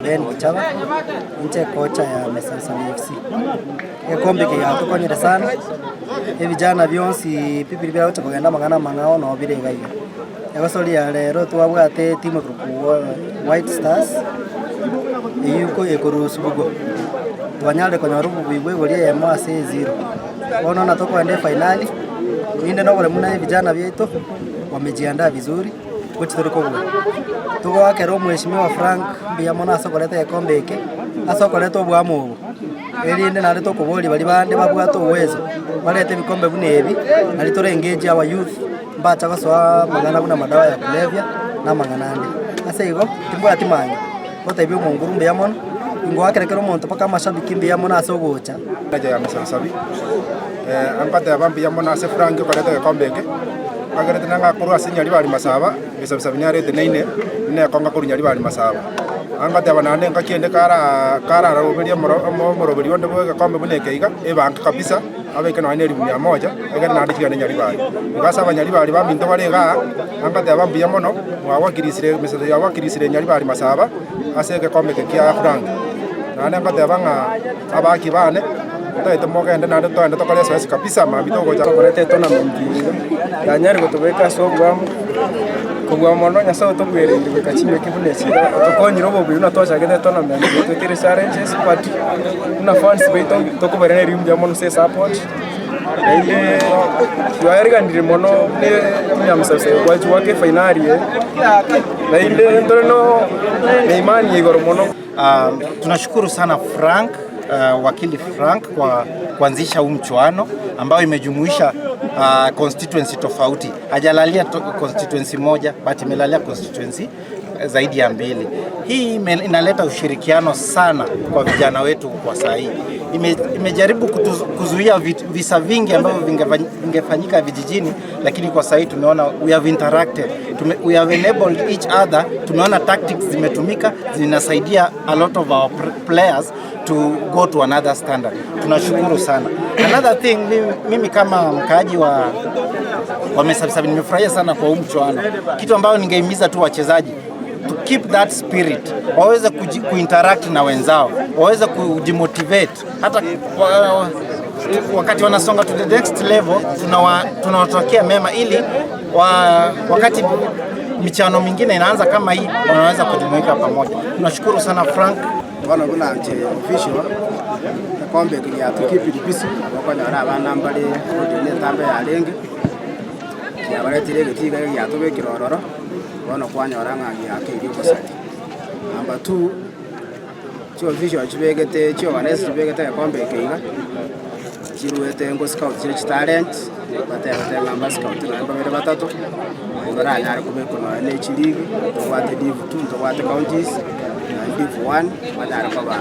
Ben Gichaba, inche kocha ya Mesasani FC. Egekombe eke giatokonyire sana, ebijana bionsi pi biria biagocha kogenda amang'ana amang'ao noo bire iga iga. Egosori ya rero twabwate etimu ekorokwa White Stars, eywo eko ekorwa Subugo. Twanyarire konyora obobuya bwa egori eyemo ase ezero. Bono na tokogenda efainali, rinde na oboremu na ebijana biaito, wamejiandaa vizuri, gochi tore kobua. Togoakera omweshimiwa Frank mbuya mono ase okoreta egekombe eke, ase okoreta oboamo obo, erinde naende tokoboria baria bande babwate uwezo, barete ebikombe buna ebi, nari tore engage our youth, mbacha gosoa amang'ana buna madawa ya kulevya, na amang'ana ande. Ase igo, timbwati manya. Gotebia omonguru mbuya mono, ingoakera kera omonto mpaka amashabiki mbuya mono ase ogocha. Manager ya Mesabisabi, ngoteba mbuya mono ase Frank okoreta egekombe eke, agerete nang'a korwa ase Nyaribari Masaba, Mesabisabi nere eteneine, buna ekonga korwa Nyaribari Masaba. Angoteba naende engaki ende kara kararoberie omoro omoroberi onde bwa egekombe buna eke iga, ebanke kabisa, abeke nonya na elifu mia moja, egere naende chigende Nyaribari. Igo ase abanyaribari baminto bare igaa, Angateba, Mbuya mono, mwawakilisire emesaso yawakilisire Nyaribari Masaba ase egekombe eke kia Frank. Naende ngoteba ng'a abaaki bane, ntagete mogende naende togende tokore esoesi kabisa mambia togocha. Tokorete etournament eye yanyare gotobeka ase obwamo, kobua mono Nyasaye otobwereire goika chingaki buna echi iga, otokonyire obobuya buna twachagete etournament eye twetire challenges but buna fans baito tokobairaneria mbuya mono ase esupport. Naende twaeriganire mono ne Nyamusabe gwachi goaka efainari eye, naende ntore na imani ya igoro mono. Tunashukuru sana Frank uh, wakili Frank kwa kuanzisha huu mchuano ambayo imejumuisha uh, constituency tofauti. Hajalalia to constituency moja but imelalia constituency zaidi ya mbili. Hii inaleta ushirikiano sana kwa vijana wetu kwa saa hii. Ime, imejaribu kutu, kuzuia visa vingi ambavyo vingefanyika vijijini, lakini kwa saa hii tumeona we have interacted, tume, we have enabled each other. Tumeona tactics zimetumika zinasaidia a lot of our players to go to another standard. Tunashukuru sana. Another thing, mimi, mimi kama mkaaji wa wa Mesabisabi nimefurahia sana kwa huu mchuano. Kitu ambayo ningehimiza tu wachezaji to keep that spirit, waweze kuinteract na wenzao, waweze kujimotivate hata wa, wakati wanasonga to the next level, tunawatakia mema ili wa, wakati michano mingine inaanza kama hii wanaweza kujumuika pamoja. Tunashukuru sana Frank. Bono buna inche official, egekombe eke giatukipiri busy, nabo okonyora abana mbare road entambe yarenge, kiabaretire egetii iga giatobekire ororo, bono kwanyora ng'a giakeirie obosari. Number two, chiofficial chibegete chiorganize chibegete egekombe eke iga, chiruete ngo scout chire chitalent, batebete ng'a mba scout nonye babere batato, naende baranyare kobekwa nonye na echiligi, ntobwate div two, ntobwate counties, nonye div one, banyare koba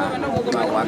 bagoaka.